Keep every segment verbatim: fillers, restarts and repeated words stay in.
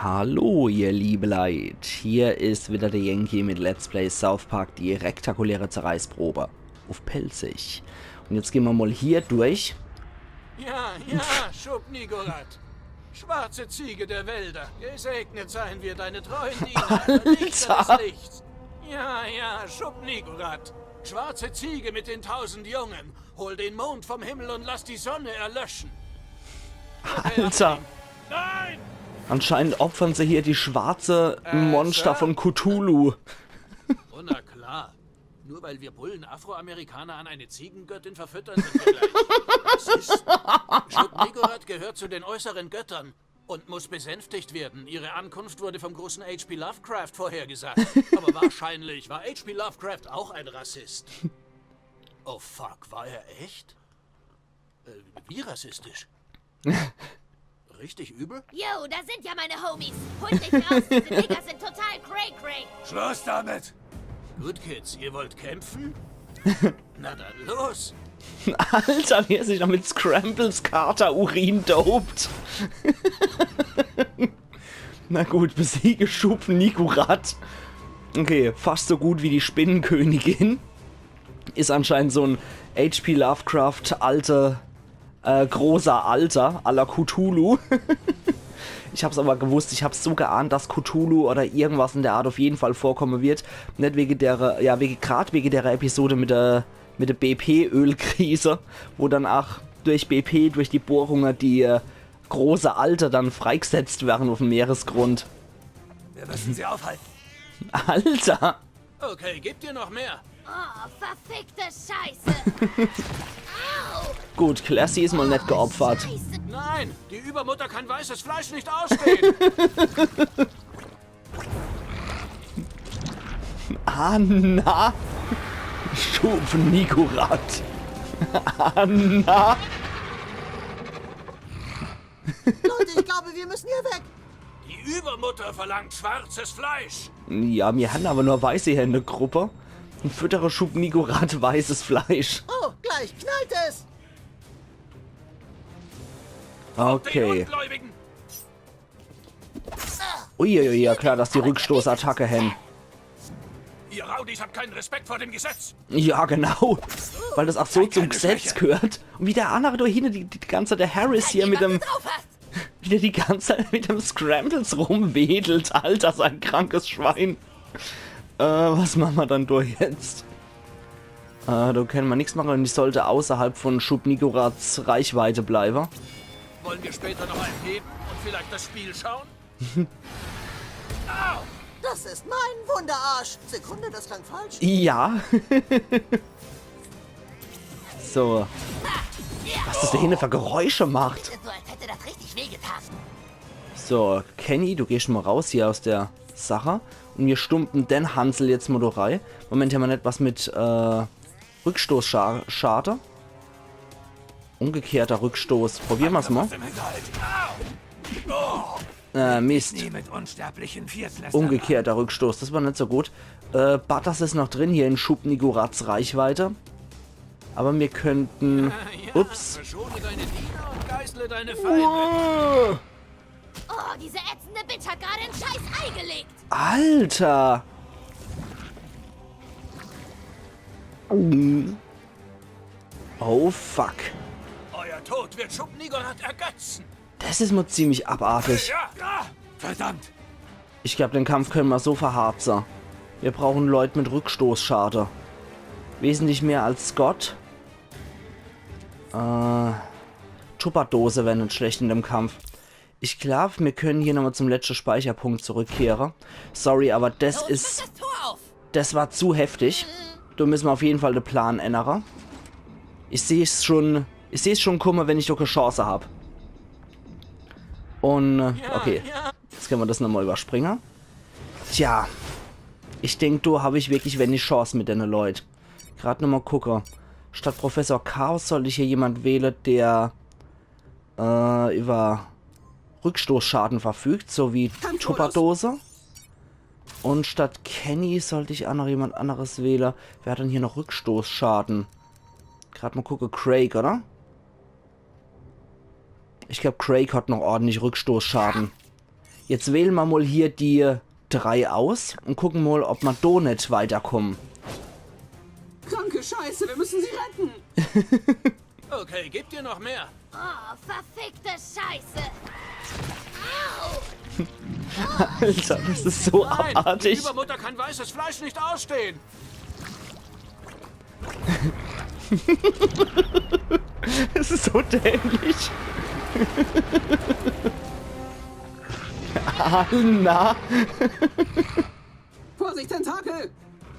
Hallo, ihr liebe Leit. Hier is wieder der Yankee mit Let's Play South Park, die rektakuläre Zerreißprobe. Uff Pälzisch. Und jetzt gehn mer mal hier durch. Ja, ja, Schub Nigorat. Schwarze Ziege der Wälder, gesegnet seien wir, deine treuen Diener, Lichter des Lichts. Ja, ja, Schub Nigorat. Schwarze Ziege mit den tausend Jungen, hol den Mond vom Himmel und lass die Sonne erlöschen. Alter. Nein! Anscheinend opfern se hier die schwarze Monster von Cthulhu. Oh, na klar. Nur weil wir Bullen Afroamerikaner an eine Ziegengöttin verfüttern, sind wir gleich Rassisten. Schub Nigorat gehört zu den äußeren Göttern und muss besänftigt werden. Ihre Ankunft wurde vom großen H P Lovecraft vorhergesagt. Aber wahrscheinlich war H P Lovecraft auch ein Rassist. Oh fuck, war er echt? Äh, wie rassistisch? Richtig übel? Yo, da sind ja meine Homies. Holt mich raus, diese Nigger sind total cray-cray. Schluss damit! Gut, Kids, ihr wollt kämpfen? Na dann los! Alter, wie er sich noch mit Scrambles Kater Urin dopt. Na gut, besiege Schub Nigorat. Okay, fast so gut wie die Spinnenkönigin. Is anscheinend so en H P Lovecraft alter, äh, großer Alter, à la Cthulhu. Ich hab's aber gewusst, ich hab's so geahnt, dass Cthulhu oder irgendwas in der Art auf jeden Fall vorkommen wird. Net wege der, ja, wege, grad wege der Episode mit der, mit der B P-Ölkrise, wo dann auch durch B P, durch die Bohrungen, die, äh, große Alte dann freigesetzt werden auf dem Meeresgrund. Wir müssen sie aufhalten. Alter! Okay, gebt ihr noch mehr? Oh, verfickte Scheiße. Au. Gut, Classy is mal net geopfert. Scheiße. Nein, die Übermutter kann weißes Fleisch nicht ausstehen. Anna! Schub Nigorat! Anna! Leute, ich glaube, wir müssen hier weg. Die Übermutter verlangt schwarzes Fleisch. Ja, mir han aber nur Weiße hier in der Gruppe. Und füttere Schub Nigorat weißes Fleisch. Oh, gleich knallt es. Den Okay. Ungläubigen. Uiuiui, ja klar, dass die Rückstoßattacke hän. Ihr Rowdies habt keinen Respekt vor dem Gesetz. Ja, genau. Weil das auch so zum Gesetz gehört. Und wie der andere da hinten, die, die ganze Zeit, der Harris hier mit dem, Drauf hast. wie der die ganze Zeit mit dem Scrambles rumwedelt. Alter, so ein krankes Schwein. Äh, was machen wir dann da jetzt? Äh, da können wir nichts machen und ich sollte außerhalb von Schub Nigorats Reichweite bleiben. Wollen wir später noch einen heben und vielleicht das Spiel schauen? Au! Das ist mein Wunderarsch. Sekunde, das klang falsch. Ja. So. Was das da hinten für Geräusche macht. So, als hätte das richtig wehgetan. So, Kenny, du gehst mal raus hier aus der Sache. Und wir stumpen den Hansel jetzt mal da rein. Moment, haben wir net was mit, äh, Rückstoßschade? Umgekehrter Rückstoß. Probieren wir's mal. Im Hinterhalt. Au! Äh, Mist. Nie mit unsterblichen Viertklässlern. Umgekehrter Rückstoß, das war net so gut. Äh, Butters is noch drin hier in Schub Nigorats Reichweite. Aber wir könnten... Ups. Verschone deine Diener und geißle deine Feinde. Oh, Oh, diese ätzende Bitch hat gerade ein scheiß Ei gelegt. Alter! Oh fuck. Euer Tod wird Schub Nigorat ergötzen. Das is mal ziemlich abartig. Ja, ja. Verdammt. Ich glaub, den Kampf können wir so verharzen. Wir brauchen Leute mit Rückstoßschade. Wesentlich mehr als Scott. Äh, Tupperdose wär net schlecht in dem Kampf. Ich glaub, wir können hier nochmal zum letzten Speicherpunkt zurückkehren. Sorry, aber das Los, is... mach das Tor auf. Das war zu heftig. Da müssen wir auf jeden Fall den Plan ändern. Ich seh's schon, ich seh's schon kommen, wenn ich doch keine Chance hab. Und, äh, okay. Jetzt können wir das nochmal überspringen. Tja, ich denk, da hab ich wirklich wenig Chance mit denen Leuten. Grad nochmal gucke. Statt Professor Chaos sollte ich hier jemand wählen, der, äh, über Rückstoßschaden verfügt, so wie Tupperdose. Und statt Kenny sollte ich auch noch jemand anderes wählen. Wer hat denn hier noch Rückstoßschaden? Grad mal gucke, Craig, oder? Ich glaub, Craig hat noch ordentlich Rückstoßschaden. Jetzt wähle ma mol hier die drei aus un gucke mol, ob ma do net weiterkomme. Kranke Scheiße, wir müssen sie retten! Okay, gibt dir noch mehr. Oh, verfickte Scheiße! Au! Alter, das is so abartig. Nein, die Übermutter kann weißes Fleisch nicht ausstehen. Es is so dämlich. Alter. Vorsicht, Tentakel!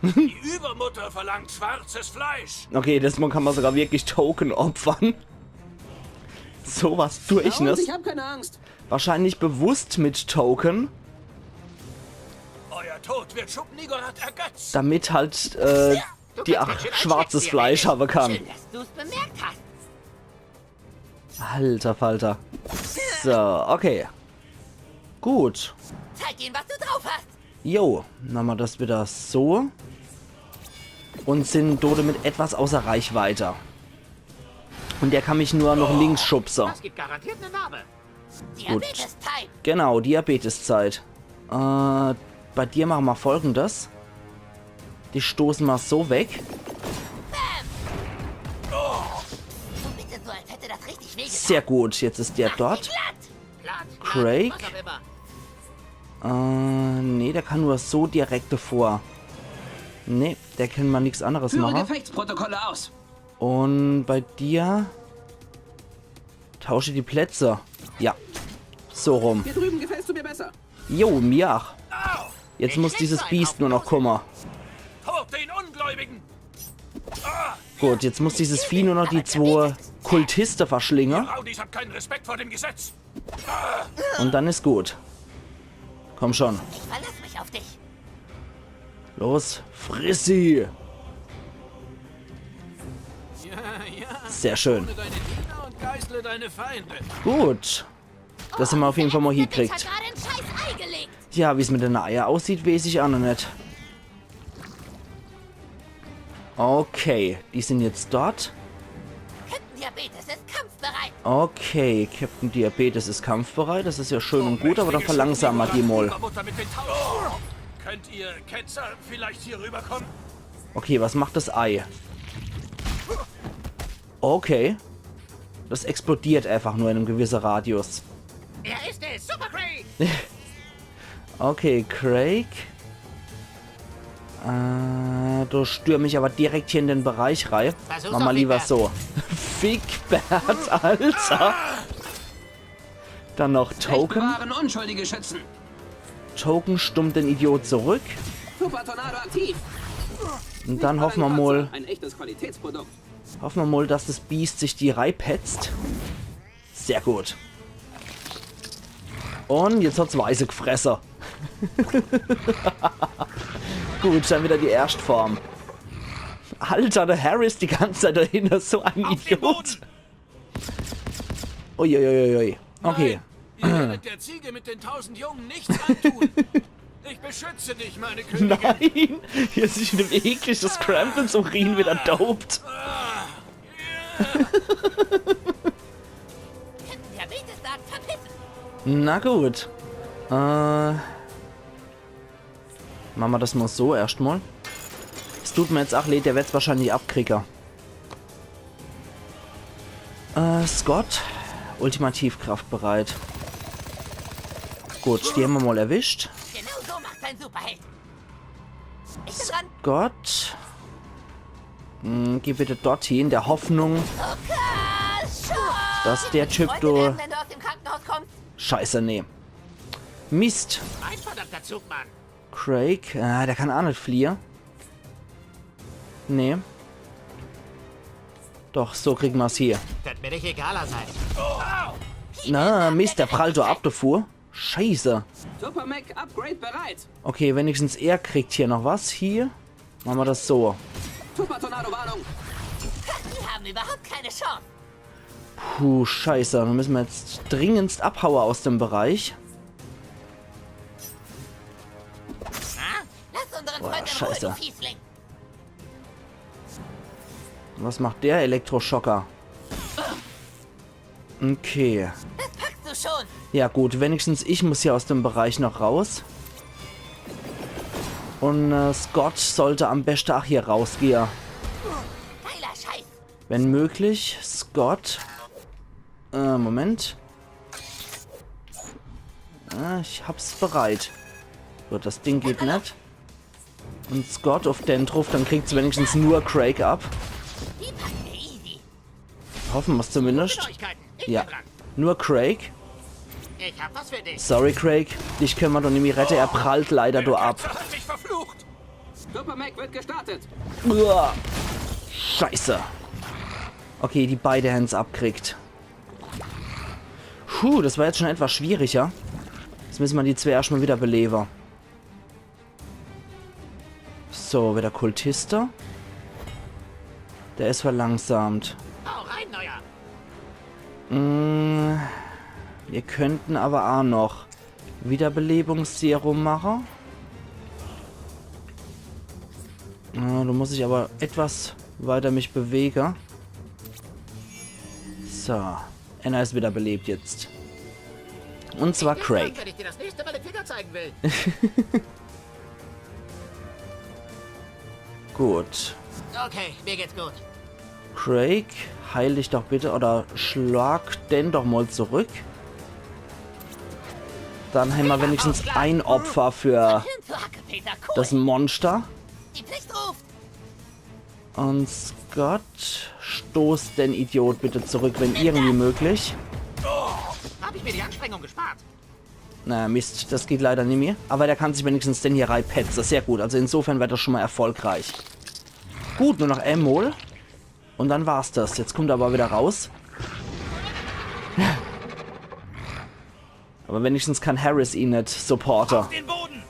Die Übermutter verlangt schwarzes Fleisch. Okay, desmol kann ma sogar wirklich Token opfere. So was Durchschnitt. Ich hab keine Angst. Wahrscheinlich bewusst mit Token. Euer Tod wird Schub Niggurath ergötzen. Damit halt, äh, die ach schwarzes Fleisch habe kann. Schön, dass du's bemerkt hast. Alter Falter. So, okay. Gut. Zeig ihnen, was du drauf hast. Jo, mache ma das wieder so. Un sin dodemit etwas außer Reichweite. Un der kann mich nur noch links schubse. Das gibt garantiert eine Narbe. Gut. Diabetes-Zeit. Genau, Diabetes-Zeit. Äh, bei dir mache ma Folgendes. Die stoße ma so weg. Bam! Oh, bitte so, als hätte das richtig wehgetan. Sehr gut, jetzt is der dort. Glatt. Platt, platt, Craig? Was auch immer. Äh, nee, der kann nur so direkt davor. Nee, der kann ma nix anderes mache. Führe Gefechtsprotokolle aus. Un bei dir tausche die Plätze. Ja. So rum. Hier drüben gefällst du mir besser. Jo, mir ach. Jetzt muss dieses Biest nur noch kumme. Tot den Ungläubigen! Gut, jetzt muss dieses Vieh nur noch die zwo Kultiste verschlinge. Ihr Rowdies habt keinen Respekt vor dem Gesetz! Un dann is gut. Komm schon. Ich verlass mich auf dich. Los, friss sie! Ja, ja. Sehr schön. Schone deine Diener und geißle deine Feinde. Gut. Das hämmer auf jeden Fall mol hiekriegt. Hat gerade ein scheiß Ei gelegt. Tja, wie's mit den Eier aussieht, weeß ich ach noch net. Okay, die sin jetzt dort. Captain Diabetes ist kampfbereit. Okay, Captain Diabetes is kampfbereit. Das is ja schön un gut, aber dann verlangsame ma die mol. Mutter mit den Tau- Könnt ihr Ketzer vielleicht hier rüberkommen? Okay, was macht das Ei? Okay. Das explodiert einfach nur in einem gewissen Radius. Er ist es, Super Craig! Okay, Craig. Äh, do stürm ich aber direkt hier in den Bereich rei. Versuch's doch, Fickbert. Mach ma lieber so. Fickbert, Alter. Dann noch Token. Recht bewahren, Unschuldige schützen. Token stummt den Idiot zurück. Super Tornado aktiv. Un dann hoffe ma mol, Ein echtes Qualitätsprodukt. Hoffe ma mol, dass das Biest sich die reipetzt. Sehr gut. Un jetzt hat's Weiße gefresse. Gut, dann wieder die Erschtform. Alter, der Harry is die ganze Zeit dahinter, so ein Idiot. Auf den Boden! Uiuiuiui. Okay. Nein, ihr werdet der Ziege mit den tausend Jungen nichts antun. Ich beschütze dich, meine Königin. Nein, hier is in dem ekligen Scramble so Urin wieder dopt. Diabetes sagt verpissen. Na gut. Äh, mache ma das mol so erscht mol. Es tut ma jetzt ach leed, der werd's wahrscheinlich abkriege. Äh, Scott, ultimativ kampfbereit. Gut, die hämmer mol erwischt. Genau so macht ein Superheld. Ich bin dran. Scott. Hm, geh bitte dorthin, in der Hoffnung, dass der Typ, Leute du werden, wenn du aus dem Krankenhaus kommst. Scheiße, nee. Mist. Ein verdammter Zug, Mann. Craig, ah, der kann ach net fliehe. Nee. Doch, so kriege ma's hie. Wird mir nicht egaler sein. Na, Mist, der prallt doch ab, der Fuhr. Scheiße. Super Mech Upgrade bereit. Okay, wenigstens er kriegt hier noch was. Hier. Mache ma das so. Super Tornado Warnung. Die haben überhaupt keine Chance. Puh, scheiße. Dann müsse ma jetzt dringendst abhaue aus dem Bereich. Na? Lass unseren Freund in Ruhe, du Fiesling. Boah, scheiße. Was macht der Elektroschocker? Okay. Das packst du schon. Ja gut, wenigstens ich muss hier aus dem Bereich noch raus. Und äh, Scott sollte am besten auch hier rausgehen. Geiler Scheiß. Wenn möglich, Scott. Äh, Moment. Äh, ich hab's bereit. Gut, das Ding geht net. Und Scott auf den drauf, dann kriegt's wenigstens nur Craig ab. Die packen wir easy. Hoffen wir's zumindest. Neuigkeiten. Ich Ja, bin dran. Nur Craig. Ich hab was für dich. Sorry, Craig. Dich können wir doch nimmi rette. Er prallt leider do ab. Hat mich verflucht. Super Mac wird gestartet. Uah. Scheiße. Okay, die beide haben's abkriegt. Puh, das war jetzt schon etwas schwieriger. Jetzt müssen wir die zwei erstmal wieder beleben. So, wieder Kultiste. Der is verlangsamt. Hau rein, Neuer. Mm, wir könnten aber auch noch Wiederbelebungsserum machen. Äh, du musst dich aber etwas weiter mich bewegen. So, einer is wiederbelebt jetzt. Und zwar Craig. Wenn ich dir das nächste Mal den Finger zeigen will. Gut. Okay, mir geht's gut. Craig, heil dich doch bitte oder schlag den doch mal zurück. Dann haben wir wenigstens ein Opfer für Hin zur Hackepeter, cool. Das Monster. Die Pflicht ruft. Und Scott, stoß den Idiot bitte zurück, wenn irgendwie möglich. Hab ich mir die Anstrengung gespart. Na Mist, das geht leider nimmi. Aber der kann sich wenigstens den hier reinpetzen. Sehr gut, also insofern wird das schon mal erfolgreich. Gut, nur noch einmal. Und dann war's das. Jetzt kommt er aber wieder raus. Aber wenigstens kann Harris ihn net supporten. Den Boden!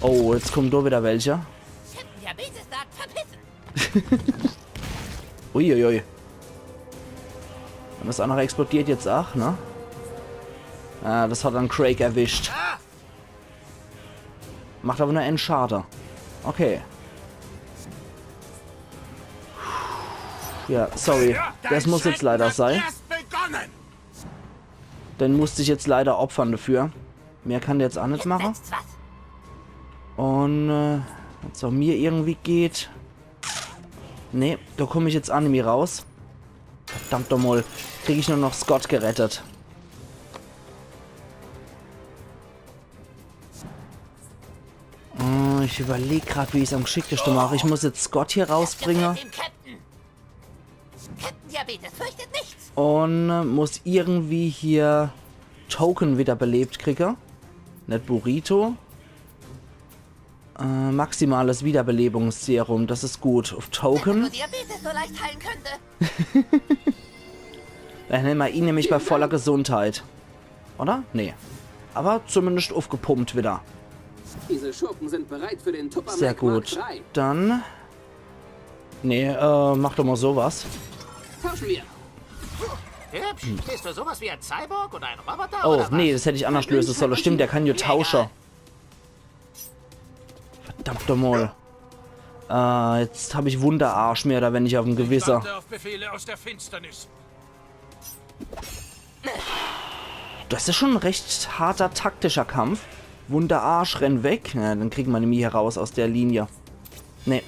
Oh, jetzt kommen do wieder welche. Captain Diabetes sagt verpissen. Uiuiui. Und das andere explodiert jetzt auch, ne? Ah, das hat dann Craig erwischt. Macht aber nur einen Schade. Okay. Ja, sorry. Das muss jetzt leider sein. Erst begonnen! Den musste ich jetzt leider opfern dafür. Mehr kann der jetzt auch net machen. Setzt was. Und äh, wenn's auch mir irgendwie geht. Nee, da komm ich jetzt auch nimmi raus. Verdammt doch mal. Krieg ich nur noch Scott gerettet. Äh, ich überleg grad, wie ich's am geschicktesten mache. Ich muss jetzt Scott hier rausbringen. Gefällt dem Captain. Captain Diabetes fürchtet nichts. Und äh, muss irgendwie hier Token wiederbelebt kriege. Net Burrito. Äh, maximales Wiederbelebungsserum, das is gut. Auf Wenn nur Token. Diabetes so leicht heilen könnte. Dann hämmer ihn nämlich bei voller Gesundheit. Oder? Nee. Aber zumindest aufgepumpt wieder. Diese Schurken sind bereit für den Tupper Sehr Mac Mark gut. drei. Dann. Nee, äh, mach doch mal sowas. Tauschen wir. Hübsch. Bist du sowas wie ein Cyborg oder ein Roboter? Oh, oder was? Nee, das hätt ich anders lösen sollen. Stimmt, der kann ja tausche. Verdammt doch mal. Äh, jetzt hab ich Wunderarsch mehr oder weniger auf dem Gewissen. Warte auf Befehle aus der Finsternis. Das is schon ein recht harter taktischer Kampf. Wunderarsch, renn weg. Ja, dann kriegen wir nämlich hier raus aus der Linie. Nee.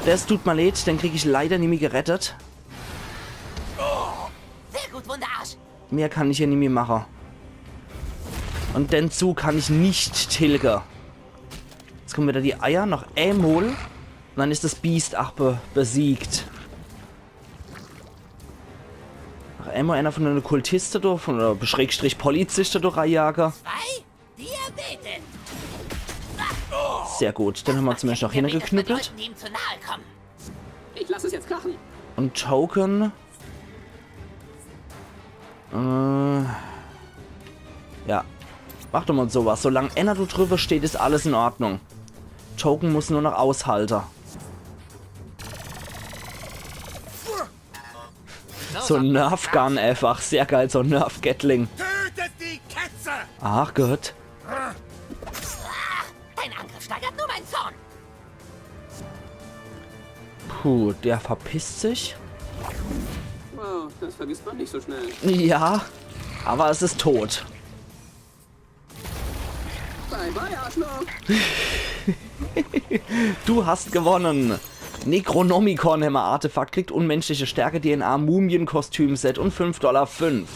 Das tut mir leid, den krieg ich leider nimmi gerettet. Sehr gut, Wunderarsch. Mehr kann ich hier nimmi mache. Und den Zug kann ich nicht tilge. Jetzt kommen wieder die Eier, noch einmal. Und dann is das Biest ach be besiegt. Noch einmal einer von den Kultisten durch, von der Schrägstrich Polizisten durch Eier. Zwei? Diabetes. Sehr gut, den hämmer zumindest noch Diabetes hingeknüppelt. Bedeuten, ihm zu nahe kommen. Ich lasse es jetzt krachen. Und Token. Äh, ja. Mach doch mal sowas. Solange einer do drüber steht, is alles in Ordnung. Token muss nur noch aushalten. So ein Nerf Gun einfach. Sehr geil, so ein Nerf Gatling. Tötet die Ketze! Ach Gott. Dein Angriff steigert nur meinen Zorn. Puh, der verpisst sich. Wow, das vergisst man nicht so schnell. Ja. Aber es ist tot. Bye bye, Arschloch. Du hast gewonnen. Necronomicon hämmer, Artefakt, kriegt unmenschliche Stärke, D N A, Mumienkostüm-Set und fünf Dollar fünf.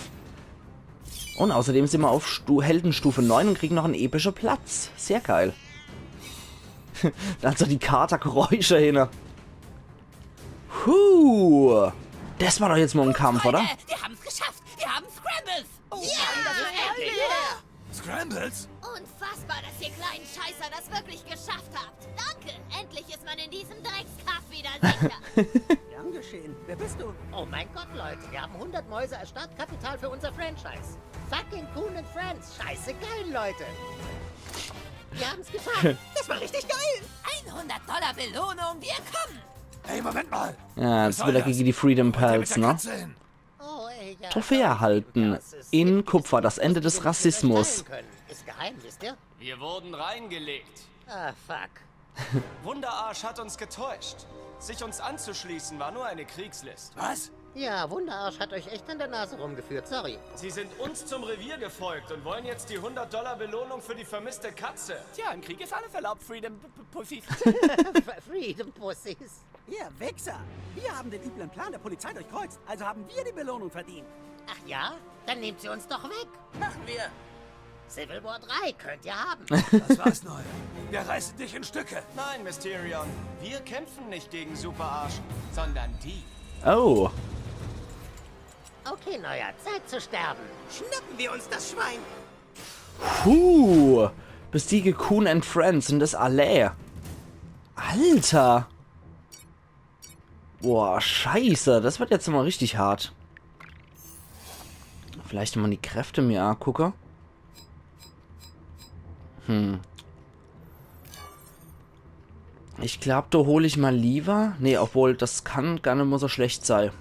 Und außerdem sind wir auf Stu Heldenstufe neun und kriegen noch einen epischen Platz. Sehr geil. Also die Katergeräusche hinne. Huh. Das war doch jetzt mal ein Kampf, oder? Freunde, wir haben's geschafft! Wir haben Scrambles! Oh, ja, das ist endlich! Scrambles? Unfassbar, dass ihr kleinen Scheißer das wirklich geschafft habt. Danke, endlich ist man in diesem Dreckskaff wieder sicher. Gern geschehen. Wer bist du? Oh mein Gott, Leute, wir haben hundert Mäuse als Startkapital für unser Franchise. Fucking Coon and Friends. Scheiße geil, Leute. Wir haben's geschafft. Das war richtig geil. hundert Dollar Belohnung, wir kommen! Hey, Moment mal. Ja, jetzt wieder gegen die Freedom Pals, ne? Hin. Oh, ey, ja, Trophäe erhalten. In Kupfer, das Ende des Rassismus. Können. Ist geheim, wisst ihr? Wir wurden reingelegt. Ah, fuck. Wunderarsch hat uns getäuscht. Sich uns anzuschließen war nur eine Kriegslist. Was? Ja, Wunderarsch hat euch echt an der Nase rumgeführt, sorry. Sie sind uns zum Revier gefolgt und wollen jetzt die hundert Dollar Belohnung für die vermisste Katze. Tja, im Krieg ist alles erlaubt, Freedom Pussies. Freedom Pussies. Ihr Wichser! Wir haben den üblen Plan der Polizei durchkreuzt, also haben wir die Belohnung verdient. Ach ja? Dann nehmt sie uns doch weg. Machen wir! Civil War drei könnt ihr haben. Das war's, Noel. Wir reißen dich in Stücke. Nein, Mysterion, wir kämpfen nicht gegen Superarsch, sondern die. Oh. Okay, Neuer, Zeit zu sterben. Schnappen wir uns das Schwein! Puh. Besiege Coon and Friends und das Allee. Alter. Boah, scheiße. Das wird jetzt mal richtig hart. Vielleicht mal die Kräfte mir angucke. Hm. Ich glaub, da hol ich mal lieber. Nee, obwohl, das kann gar nicht mal so schlecht sei.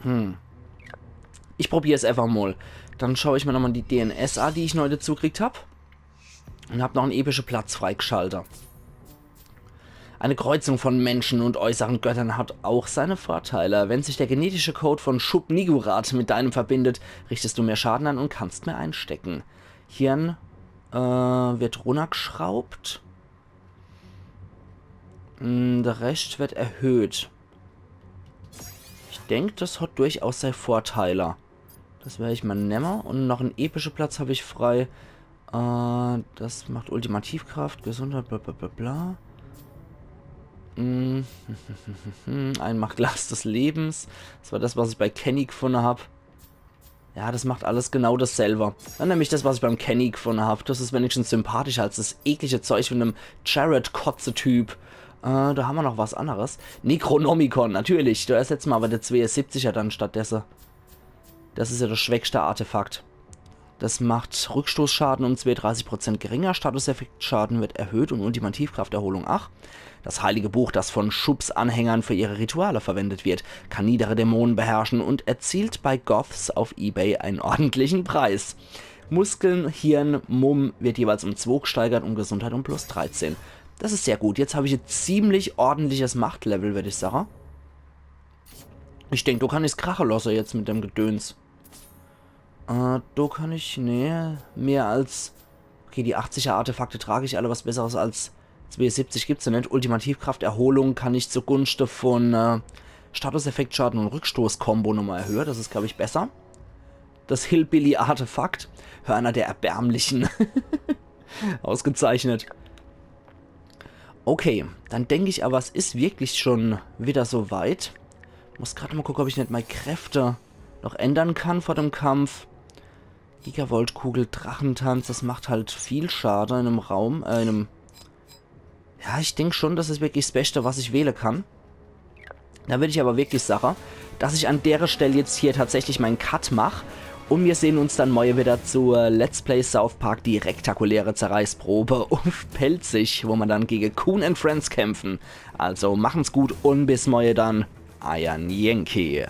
Hm. Ich probier's einfach mal. Dann schau ich mir nochmal die D N S an, die ich neu dazu gekriegt hab. Und hab noch einen epischen Platz freigeschaltet. Eine Kreuzung von Menschen und äußeren Göttern hat auch seine Vorteile. Wenn sich der genetische Code von Schub Nigurat mit deinem verbindet, richtest du mehr Schaden an und kannst mehr einstecken. Hirn äh, wird runtergeschraubt. Hm, der Rest wird erhöht. Ich denk, das hat durchaus seine Vorteile. Das werde ich mal nehmen. Und noch einen epischen Platz habe ich frei. Äh, das macht Ultimativkraft, Gesundheit, bla bla bla bla. Mm. Ein macht Glas des Lebens. Das war das, was ich bei Kenny gefunden hab. Ja, das macht alles genau dasselbe. Dann nehme ich das, was ich beim Kenny gefunden hab. Das ist wenigstens sympathischer als das eklige Zeug von dem Jared-Kotze-Typ. Äh, da haben wir noch was anderes. Necronomicon, natürlich. Da ersetzen wir aber der zweiundsiebziger dann stattdessen. Das ist ja das schwächste Artefakt. Das macht Rückstoßschaden um zweiunddreißig Prozent geringer, Statuseffektschaden wird erhöht und Ultimativkrafterholung acht. Das heilige Buch, das von Schubs Anhängern für ihre Rituale verwendet wird, kann niedere Dämonen beherrschen und erzielt bei Goths auf eBay einen ordentlichen Preis. Muskeln, Hirn, Mumm wird jeweils um zwei gesteigert und Gesundheit um plus dreizehn. Das ist sehr gut. Jetzt habe ich ein ziemlich ordentliches Machtlevel, würde ich sagen. Ich denk, du kannst krache lassen jetzt mit dem Gedöns. Äh, da kann ich, nee, mehr als, okay, die achtziger Artefakte trage ich alle, was Besseres als zweiundsiebzig gibt's ja nicht. Ultimativkraft, Erholung kann ich zugunsten von äh, Statuseffektschaden und Rückstoß-Kombo nochmal erhöhen. Das ist, glaube ich, besser. Das Hillbilly-Artefakt. Hörner der Erbärmlichen. Ausgezeichnet. Okay, dann denk ich aber, es ist wirklich schon wieder so weit. Muss grad mal gucken, ob ich nicht meine Kräfte noch ändern kann vor dem Kampf. Gigavolt-Kugel, Drachentanz, das macht halt viel Schade in einem Raum, äh, in einem... Ja, ich denk schon, das ist wirklich das Beste, was ich wählen kann. Da würde ich aber wirklich sagen, dass ich an der Stelle jetzt hier tatsächlich meinen Cut mach. Und wir sehen uns dann morgen wieder zur Let's Play South Park, die rektakuläre Zerreißprobe auf Pälzisch, wo wir dann gegen Coon and Friends kämpfen. Also machen's gut und bis morgen dann. Euer Yankee.